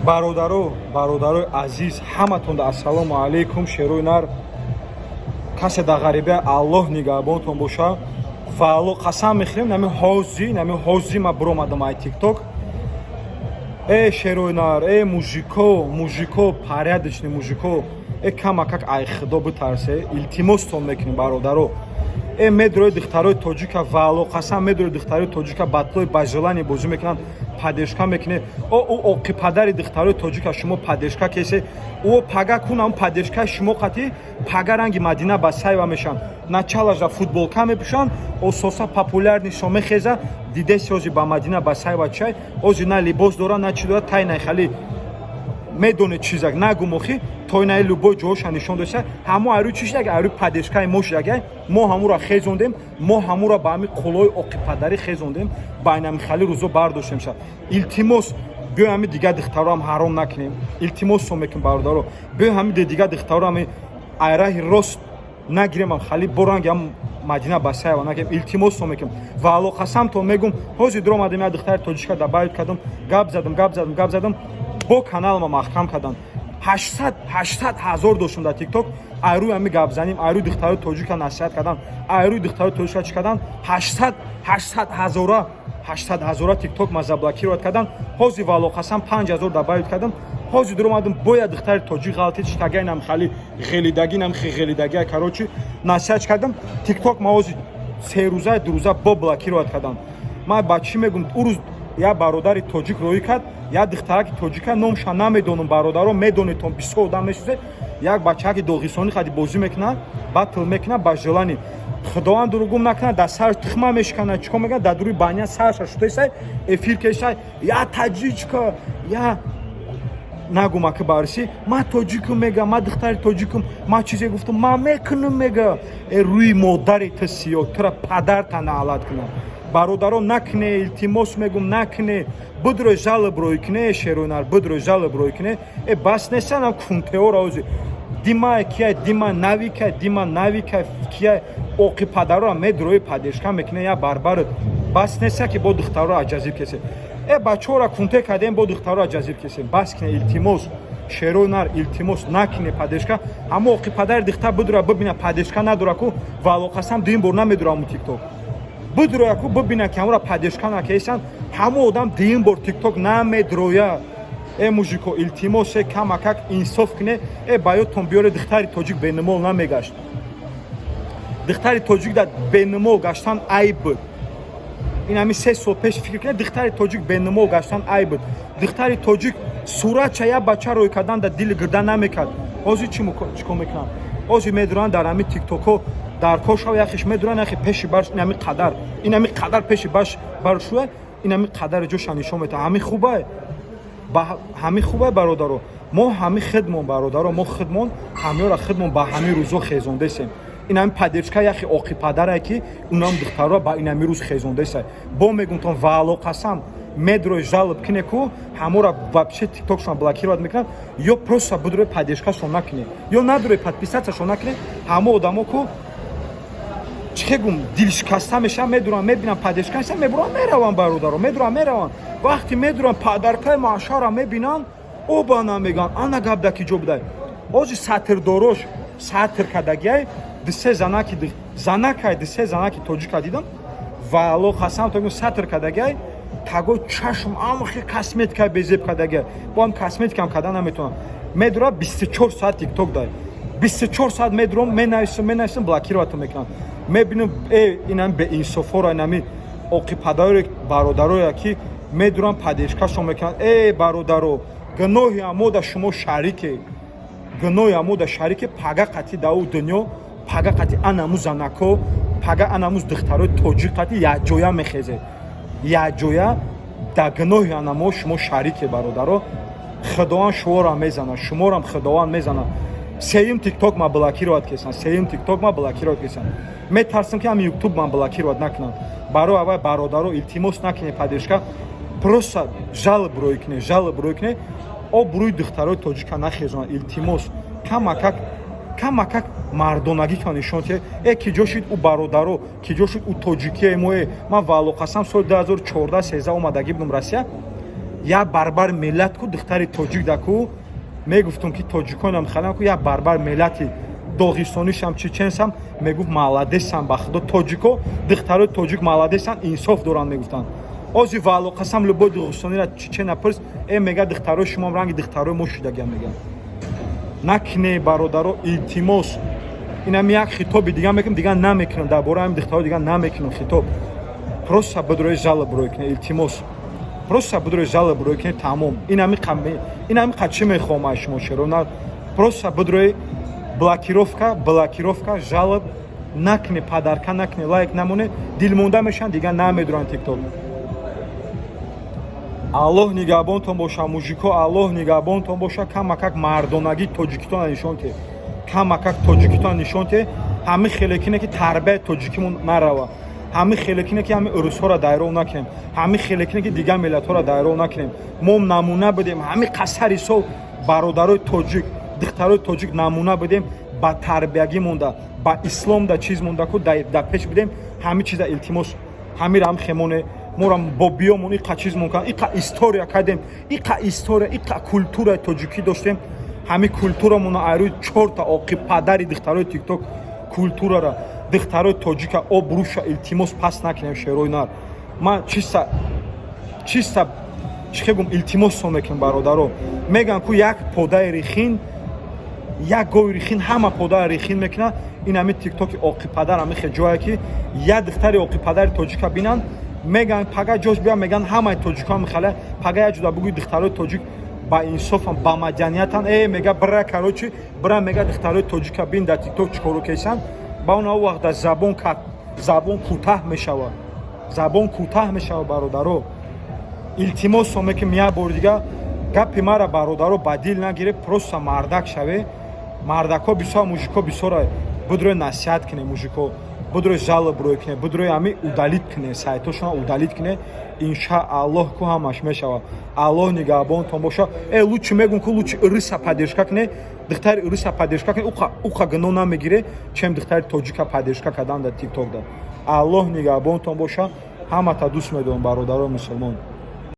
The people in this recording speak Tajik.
Бародаро, бародарои азиз, ҳаматонда ассалому алайкум. Шерои нар, касе дар ғарибия, Аллоҳ нигаҳбонтон боша. Ва Аллоҳ қасам мехӯрем, нами ҳози ма биромадам ай Тикток. Э, шерои нар, э, мужико, мужико, порядочный мужико, э, камакак ай Худо битарсе, илтимостон мекунем, бародаро. Э, медрои духтарои тоҷика, ва Аллоҳ қасам, медрои духтарои тоҷика батлои ба желание бозӣ мекунанд, поддержка мекуне. О, ӯ оқи падари духтарои тоҷика шумо поддержка кесе, ӯ пага кунам поддержкаи шумо қатӣ, пага ранги Мадина Басаева мешаванд. Началажа футболка мепӯшанд, ососа популярный шо мехеза. Дидеси, ози ба Мадина Басаева чай, ози на либос дора, на чӣ дора, тайнай хали медонед, чизак нагум. Охи тойнаи любой ҷоша нишон доша. Ҳамо айрӯи чӣ шудаг? Айрӯи поддержкаи мо шудагай. Мо ҳамура хезондем, мо ҳамура ба ҳами қулои оқипадарӣ хезондем, ба инами хали рӯзо бардоштем ша. Илтимос, биёй ҳами дигар духтароам ҳаром накунем. Илтимосо мекунем, бародаро, биёй ҳами дигар духтаро ҳами айраҳи рост нагирем, хали боранги ҳам Мадина Басаева накунем. Илтимосо мекунем ва Алло қасамтон мегум, ҳозир дуромадем, як духтари тоҷика добавить кардам, гап задам, гап задам, гап задам, бо каналама маҳкам кардам. 800 ҳазор доштум дар Тикток. Айрӯи ҳами гапзаним, айрӯи духтарои тоҷика насиҳат кардан, айрӯи духтарои тоҷика чӣ кардан, 800 ҳазора, 800 ҳазора Тикток ма заблокировать кардан. Ҳозир, валло қасам, 5000 добавить кардам. Ҳозир дуромадам, бояд духтари тоҷик ғалтид, штагай нам хали ғелидаги, нам ғелидагия, короче, насиҳат кардам. Тикток ма ҳозир 3 рӯза, 2 рӯза бо блокировать кардам. Ман ба чӣ мегум? Ӯ рӯз як бародари тоҷик роҳӣ кард як духтараки тоҷика, номша намедонам, бародаро, медонедтон, бисёр одам мешӯзед. Як бачаки доғисонӣ хади бозӣ мекунад, батл мекунад ба желание. Худованд дуругум накунад, дар сараш тухма мешиканад, чикор мекунад, дар дуруи баня сарша шутесай, эфир кешай, я таҷичка, я нагум, ака барси, ман тоҷикум, мега, ман духтари тоҷикум, ман чизе гуфтам, ман мекунам, мега. Э, рӯи модари ту сиёҳ, тура падарта наълат кунад. Бародаро, накне, илтимос мегум, накне. Будрой, жалоб рой кне, шеронар, будрой, жалоб рой кне. Э, бас несанам кунтеора. Ози Дима кия, Дима Навика, Дима Навика кия, оқи падарора медрои, поддержка мекуне, я барбарат бас неса, ки бо духтаро аҷазиб кесе. Э, бачаҳора кунте кардем, бо духтаро аҷазиб кесем. Бас кне, илтимос, шерои нар, илтимос, накне поддержка. Ҳамо оқи падари духтар бидура, бибина, поддержка надора ку, валоқасам, дуюм бор намедура ҳамун Тикток. Бидуроя ку, бибина, ки ҳамора поддержка накесанд, ҳамо одам дуюм бор Тикток намедроя. Э, мужико, илтимос, э, камакак инсоф куне. Э, ба ёдтон биёре, духтари тоҷик бенамол намегашт. Духтари тоҷик дар бенамол гаштан айб буд. Ин ҳами 3 сол пеш фикр кунед, духтари тоҷик бенамол гаштан айб буд. Духтари тоҷик суратча як бача рӯй кардан дар дили гирда намекард. Ҳозир чӣ кор мекунанд? Ҳозир медуранд дар ҳами Тиктокҳо, дар кошав яхеш медуранд, яхе пеши барш ин ҳами қадар, ин ҳами қадар пеши баш баршӯя, ин ҳами қадари ҷоша нишон метаҳад. Ҳами хубай, ҳами хубай, бародаро? Мо ҳами хидмон, бародаро, мо хидмон ҳамёра, хидмон ба ҳами рӯзо хезондесем. Ин ҳами поддержка яхе оқи падарае, ки унам духтаро ба ин ҳами рӯз хезондесай. Бо мегумтон, ваало қасам, медрои, жалоб кине ку, ҳамора вообще Тиктокшон блокировать мекунанд. Ё просто бидрои, поддержкашон накуне, ё надрои, подписаться-шон накуне. Ҳамо одамо ку, чӣ гум, дилшикаста мешавам, медурам, мебинам, поддержка нестам, мебурам, меравам, бародаро, медурам, меравам. Вақте медурам, падаркаи маъшара мебинанд, обана мегӯянд, ана гап да ки ҷо будай. Ҳозир сатрдорош сатр кардагиай, дусе занаки, занакай, дусе занаки тоҷика дидам, валло қасам то сатр кардагиай, таго чашм амхи косметика безеб кардагиай, бо ҳам косметикам карда наметавонам. Медура, 24 соат Тикток дай, 24 соат медурам, менависам, менависам, блокировать мекунам. Мебинам, э, инами беинсофора, инами оқи падари бародарое, ки медурам, поддержкашон мекунанд. Э, бародаро, гуноҳи амода шумо шарике, гуноҳи амода шарике. Пага қати дау дунё, пага қати анаму занако, пага анаму духтарои тоҷик қати якҷоя мехезе, якҷоя дар гуноҳи анамо шумо шарике. Бародаро, Худованд шуморо мезанад, шуморам Худованд мезанад. Сеюм Тикток ма блокировать кесан, сеюм Тикток ма блокировать кесан. Метарсам, ки ҳами Ютуб ман блокировать накунанд. Барои аввай, бародаро, илтимос, накунед поддержка, просто жалоб рӯй кунед, жалоб рӯй кунед. Обрӯи духтарои тоҷика нахезонад, илтимос. Камакак, камакак мардонагиро нишон диҳед. Э, ки ҷо шуд ӯ, бародаро, ки ҷо шуд ӯ тоҷикие мое? Ман, валло қасам, соли 2014 13 омадагӣ будам Россия. Як барбар миллат ку, духтари тоҷик да ку мегуфтум, ки тоҷиконам халам ку, як барбар миллати доғистонишам, чеченсам мегуфт: «Молодец ан, ба худо, тоҷико, духтарои тоҷик молодец ан, инсоф доранд», мегуфтанд. Ози, валло қасам, любой доғистонира, чечена пурс, мега: «Духтарои шумоам ранги духтарои мо шудагиам», мега. Накне, бародаро, илтимос. Инам як хитоби дига мекунам, дига намекунам дар бораи ҳамин духтаро, дига намекунам хитоб. Просто бидрои жалоба рӯй кунед, илтимос, просто бидрои жалоба рӯй кунед, тамом. Инами қа чӣ мехоҳам аз шумо, шеро? На, просто бидрои блокировка, блокировка, жалоба накне, подарка накне, лайк намоне, дилмонда мешаванд, дига намедуранд Тикток. Аллоҳ нигаҳбонтон боша, мужико, Аллоҳ нигаҳбонтон боша. Камакак мардонагӣ тоҷикитона нишон те, камакак тоҷикитона нишон те. Ҳамин хеле кине, ки тарбияи тоҷикимон нарава, ҳамин хеле кине, ки ҳамин урусҳоро дайров накунем, ҳамин хеле кине, ки дигар миллатҳоро дайров накунем. Мо намуна будем ҳамин қасари сол, бародарои тоҷик, духтарои тоҷик, намуна будем ба тарбиягӣ монда, ба ислом да чиз монда ку да пеш будем. Ҳамин чиза, илтимос, ҳамира ҳам хемоне мора бо биёмон иқа чиз мон кардем, иқа история кардем, иқа история, иқа культураи тоҷикӣ доштем. Ҳамин культурамона айрӯи чорта оқи падари духтарои Тикток культурара, духтарои тоҷика обрӯша, илтимос, пас накунем, шерои нар. Ман чиста чиста чӣ хел гум, илтимоссон мекунем, бародаро. Меган ку, як подаи рехин, як гови рехин ҳама подаи рехин мекунад. Ин ҳамин Тиктоки оқи падар ҳамин хел ҷое, ки як духтари оқи падари тоҷика бинанд, меган, пага ҷош бия, меган, ҳамаи тоҷикон мехале. Пага як ҷуда бугӯи, духтарои тоҷик ба инсофан, ба маданиятан, мега, бира, короче, бира, мега, духтарои тоҷика бин, дар Тикток чӣ коро кесанд. Ба он вақт дар забон забон кӯтаҳ мешавад, забон кӯтаҳ мешавад. Бародаро, илтимосо мекунем як бори дига, гапи мара, бародаро, ба дил нагире, просто мардак шаве. Мардако бисёр, мужико бисёра, будрои насиҳат кунем, мужико, будрои жалоба рӯй кунем, будрои ҳами удалить кунем, сайтошона удалить кунем. Иншааллоҳ ку ҳамаш мешавад. Аллоҳ нигаҳбонтон боша. Лучше мегум ку, лучше ириса поддержка куне, духтари ириса поддержка куне, уқа гуноҳ намегире, чем духтари тоҷика поддержка кардан дар Тикток. Да, Аллоҳ нигаҳбонтон боша. Ҳамата дӯст медорам, бародарои мусулмон.